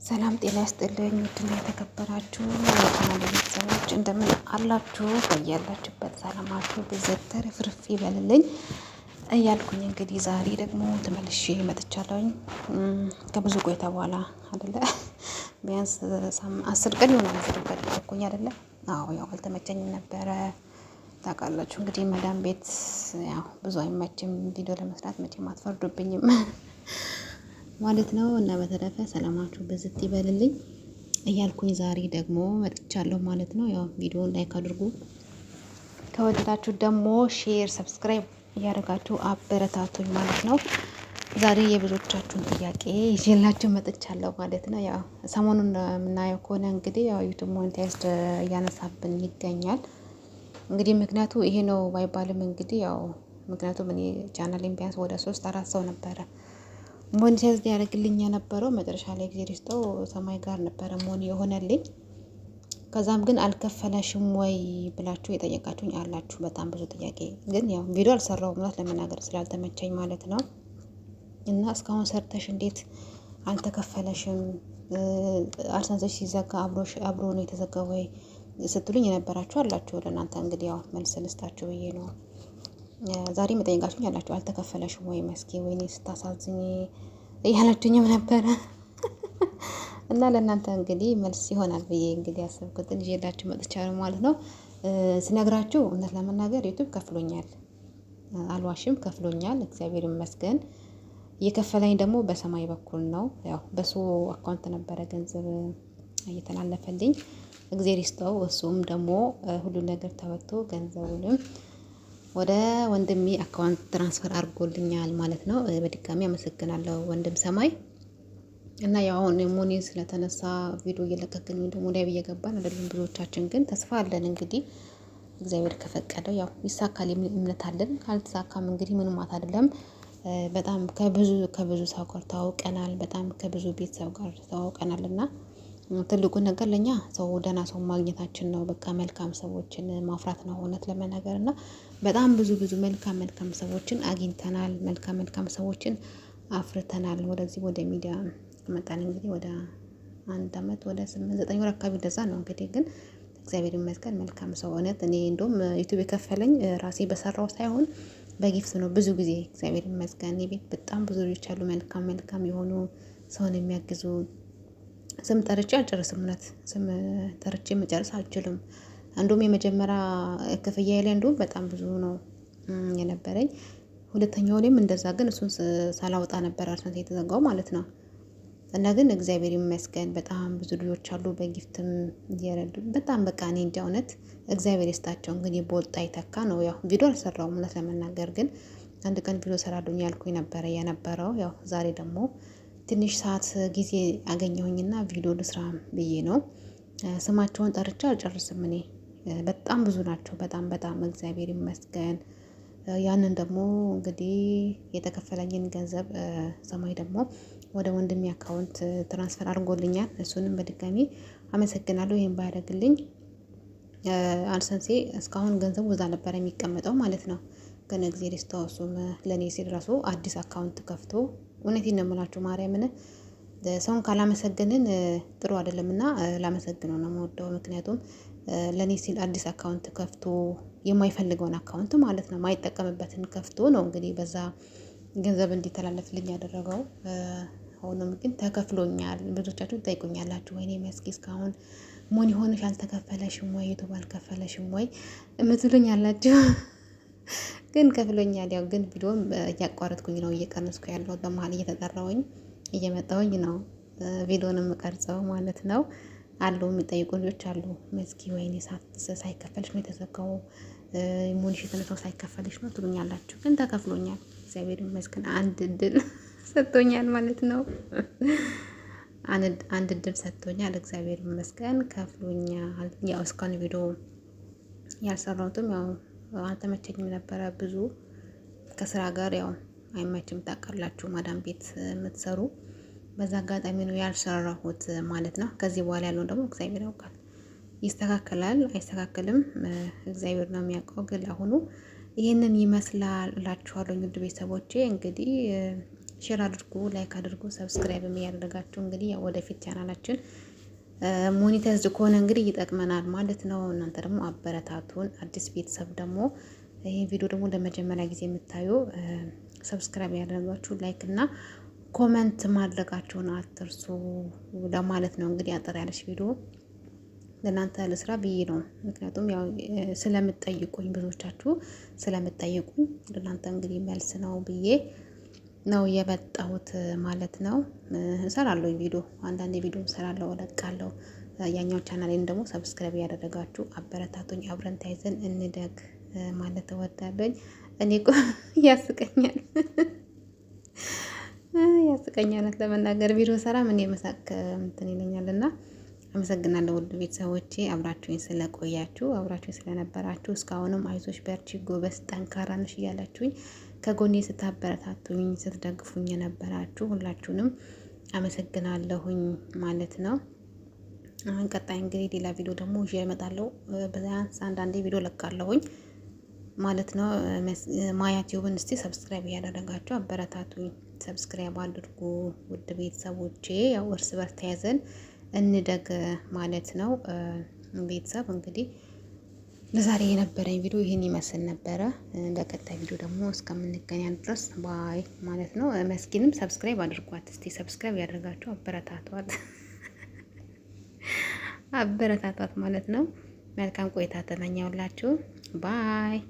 ሰላም ጤና ይስጥልኝ። ውድና የተከበራችሁ የቻናሌ ቤተሰቦች እንደምን አላችሁ? በያላችሁበት ሰላማችሁ ብዝት ትርፍርፍ ይበልልኝ እያልኩኝ እንግዲህ ዛሬ ደግሞ ተመልሼ መጥቻለሁኝ ከብዙ ቆይታ በኋላ አይደለ? ቢያንስ 10 ቀን ይሆናል ቪዲዮ ከለቀኩኝ አይደለ? አዎ ያው አልተመቸኝም ነበረ። ታውቃላችሁ እንግዲህ መዳም ቤት ያው ብዙ አይመችም ቪዲዮ ለመስራት፣ መቼም አትፈርዱብኝም ማለት ነው። እና በተረፈ ሰላማችሁ ብዝት ይበልልኝ እያልኩኝ ዛሬ ደግሞ መጥቻለሁ ማለት ነው። ያው ቪዲዮውን like አድርጉ፣ ከወደዳችሁ ደግሞ share፣ subscribe እያደረጋችሁ አበረታቱኝ ማለት ነው። ዛሬ የብዙዎቻችሁን ጥያቄ ይዤላችሁ መጥቻለሁ ማለት ነው። ያው ሰሞኑን የምናየው ከሆነ እንግዲህ ያው YouTube monetized እያነሳብን ይገኛል። እንግዲህ ምክንያቱ ይሄ ነው ባይባልም እንግዲህ ያው ምክንያቱም እኔ ቻናሌን ቢያንስ ወደ ሶስት አራት ሰው ነበረ monetize ያደርግልኝ የነበረው፣ መጨረሻ ላይ ጊዜ ይስጠው ሰማይ ጋር ነበረ መሆን የሆነልኝ። ከዛም ግን አልከፈለሽም ወይ ብላችሁ የጠየቃችሁኝ አላችሁ። በጣም ብዙ ጥያቄ ግን ያው ቪዲዮ አልሰራሁም እውነት ለመናገር ስላልተመቸኝ ማለት ነው። እና እስካሁን ሰርተሽ እንዴት አልተከፈለሽም? AdSense ሽ ሲዘጋ አብሮ ነው የተዘጋ ወይ ስትሉኝ የነበራችሁ አላችሁ። ለእናንተ እንግዲህ ያው መልስ ልስጣችሁ ብዬ ነው ዛሬ መጠየቃችሁኝ አላችሁ። አልተከፈለሽም ወይ መስኪ፣ ወይኔ ስታሳዝኝ እያላችሁኝም ነበረ። እና ለእናንተ እንግዲህ መልስ ይሆናል ብዬ እንግዲህ ያሰብኩትን ይዤላችሁ መጥቻለሁ ማለት ነው። ስነግራችሁ እውነት ለመናገር YouTube ከፍሎኛል፣ አልዋሽም፣ ከፍሎኛል። እግዚአብሔር ይመስገን። እየከፈለኝ ደግሞ በሰማይ በኩል ነው። ያው በሱ account ነበረ ገንዘብ እየተላለፈልኝ፣ እግዜር ይስጠው። እሱም ደግሞ ሁሉን ነገር ተወጥቶ ገንዘቡንም ወደ ወንድሜ account transfer አድርጎልኛል ማለት ነው። በድጋሚ አመሰግናለሁ ወንድም ሰማይ። እና ያው አሁን money ስለተነሳ ቪዲዮ እየለቀቅን ወይ ደግሞ live እየገባን አይደለም። ብዙዎቻችን ግን ተስፋ አለን፣ እንግዲህ እግዚአብሔር ከፈቀደው ያው ይሳካል የሚል እምነት አለን። ካልተሳካም እንግዲህ ምንም ማለት አይደለም። በጣም ከብዙ ከብዙ ሰው ጋር ተዋውቀናል። በጣም ከብዙ ቤተሰብ ጋር ተዋውቀናል። እና ትልቁ ነገር ለኛ ሰው ደህና ሰው ማግኘታችን ነው። በቃ መልካም ሰዎችን ማፍራት ነው እውነት ለመናገር። እና በጣም ብዙ ብዙ መልካም መልካም ሰዎችን አግኝተናል። መልካም መልካም ሰዎችን አፍርተናል። ወደዚህ ወደ ሚዲያ መጣን እንግዲህ ወደ አንድ አመት ወደ 8 9 ወር አካባቢ እንደዛ ነው እንግዲህ። ግን እግዚአብሔር ይመስገን መልካም ሰው፣ እውነት እኔ እንደውም YouTube የከፈለኝ ራሴ በሰራው ሳይሆን በ gift ነው ብዙ ጊዜ። እግዚአብሔር ይመስገን እኔ ቤት በጣም ብዙ ልጆች አሉ፣ መልካም መልካም የሆኑ ሰውን የሚያግዙ። ስም ጠርቼ አልጨርስም። እውነት ስም ጠርቼ መጨረስ አልችልም። አንዱም የመጀመሪያ ክፍያ ላይ እንዲሁም በጣም ብዙ ነው የነበረኝ። ሁለተኛው ላይም እንደዛ፣ ግን እሱን ሳላወጣ ነበር AdSense የተዘጋው ማለት ነው። እና ግን እግዚአብሔር ይመስገን በጣም ብዙ ልጆች አሉ በ gift ም እየረዱ፣ በጣም በቃ እኔ እንጃ፣ እውነት እግዚአብሔር ይስጣቸው። እንግዲህ በወጣ ይተካ ነው። ያው ቪዲዮ አልሰራውም እውነት ለመናገር፣ ግን አንድ ቀን ቪዲዮ ሰራለሁኝ ያልኩኝ ነበረ የነበረው። ያው ዛሬ ደግሞ ትንሽ ሰዓት ጊዜ አገኘሁኝና ቪዲዮ ልስራ ብዬ ነው። ስማቸውን ጠርቼ አልጨርስም እኔ፣ በጣም ብዙ ናቸው። በጣም በጣም እግዚአብሔር ይመስገን። ያንን ደግሞ እንግዲህ የተከፈለኝን ገንዘብ ሰማይ ደግሞ ወደ ወንድሜ account transfer አድርጎልኛል። እሱንም በድጋሚ አመሰግናለሁ። ይሄን ባያደርግልኝ AdSense ኤ እስካሁን ገንዘቡ እዛ ነበር የሚቀመጠው ማለት ነው። ግን እግዜር ይስጠው፣ እሱም ለእኔ ሲል ራሱ አዲስ account ከፍቶ፣ እውነቴን ነው የምላችሁ ማርያምን፣ ሰውን ካላመሰገንን ጥሩ አይደለም እና ላመሰግነው ነው የምወደው። ምክንያቱም ለእኔ ሲል አዲስ account ከፍቶ፣ የማይፈልገውን account ማለት ነው፣ የማይጠቀምበትን ከፍቶ ነው እንግዲህ በዛ ገንዘብ እንዲተላለፍልኝ ያደረገው። ሆኖም ግን ተከፍሎኛል። ብዙዎቻችሁ ትጠይቁኛላችሁ፣ ወይኔ መስኪ እስካሁን money ሆነሽ አልተከፈለሽም ወይ፣ YouTube አልከፈለሽም ወይ የምትሉኝ አላችሁ። ግን ከፍሎኛል። ያው ግን ቪዲዮም እያቋረጥኩኝ ነው እየቀነስኩ ያለው፣ በመሀል እየተጠራሁኝ እየመጣሁኝ ነው ቪዲዮን የምቀርጸው ማለት ነው። አሉ የሚጠይቁ ልጆች አሉ። መስኪ ወይኔ ሳይከፈልሽ ነው የተዘጋው፣ money ሽ የተነሳው ሳይከፈልሽ ነው ትሉኛላችሁ። ግን ተከፍሎኛል። እግዚአብሔር ይመስገን አንድ እድል ሰጥቶኛል ማለት ነው። አንድ እድል ሰጥቶኛል። እግዚአብሔር ይመስገን ከፍሎኛል። ያው እስካሁን ቪዲዮ ያልሰራሁትም ያው አልተመቸኝም ነበረ፣ ብዙ ከስራ ጋር ያው አይመችም ታውቃላችሁ፣ ማዳም ቤት የምትሰሩ። በዛ አጋጣሚ ነው ያልሰራሁት ማለት ነው። ከዚህ በኋላ ያለውን ደግሞ እግዚአብሔር ያውቃል። ይስተካከላል አይስተካከልም እግዚአብሔር ነው የሚያውቀው። ግን አሁኑ ይህንን ይመስላል እላችኋለሁ። ውድ ቤተሰቦቼ እንግዲህ Share አድርጉ፣ like አድርጉ፣ subscribe እያደረጋችሁ እንግዲህ ያው ወደፊት ቻናላችን monetize ከሆነ እንግዲህ ይጠቅመናል ማለት ነው። እናንተ ደግሞ አበረታቱን። አዲስ ቤተሰብ ደግሞ ይህ ቪዲዮ ደግሞ ለመጀመሪያ ጊዜ የምታዩ subscribe ያደረጋችሁ like እና comment ማድረጋችሁን አትርሱ ለማለት ነው። እንግዲህ አጠር ያለች ቪዲዮ ለእናንተ ልስራ ብዬ ነው። ምክንያቱም ያው ስለምትጠይቁኝ ብዙዎቻችሁ ስለምትጠይቁኝ ለእናንተ እንግዲህ መልስ ነው ብዬ ነው የመጣሁት ማለት ነው። እሰራለሁ ቪዲዮ፣ አንዳንድ ቪዲዮ እሰራለሁ፣ እለቃለሁ። ያኛው ቻናሌን ደግሞ subscribe ያደረጋችሁ አበረታቱኝ። አብረን ተያይዘን እንደግ ማለት እወዳለኝ። እኔ እኮ ያስቀኛል ያስቀኛል ለመናገር ቪዲዮ ሰራም እኔ መሳቅ እንትን ይለኛል እና አመሰግናለሁ ውድ ቤተሰቦቼ አብራችሁኝ ስለቆያችሁ አብራችሁኝ ስለነበራችሁ እስካሁንም አይዞሽ፣ በርቺ፣ ጎበዝ፣ ጠንካራ ነሽ እያላችሁኝ ከጎኔ ስታበረታቱኝ ስትደግፉኝ የነበራችሁ ሁላችሁንም አመሰግናለሁኝ ማለት ነው። አሁን ቀጣይ እንግዲህ ሌላ ቪዲዮ ደግሞ ይዤ እመጣለሁ። ቢያንስ አንዳንዴ ቪዲዮ ለቃለሁኝ ማለት ነው። ማያ ቲዩብን እስቲ subscribe እያደረጋችሁ አበረታቱኝ። Subscribe አድርጉ ውድ ቤተሰቦቼ። ያው እርስ በርስ ተያይዘን እንደግ ማለት ነው። ቤተሰብ እንግዲህ ለዛሬ የነበረኝ ቪዲዮ ይህን ይመስል ነበረ። በቀጣይ ቪዲዮ ደግሞ እስከምንገናኝ ድረስ bye ማለት ነው። መስኪንም subscribe አድርጓት እስቲ subscribe ያደርጋችሁ አበረታቷት፣ አበረታቷት ማለት ነው። መልካም ቆይታ ተመኘሁላችሁ። Bye።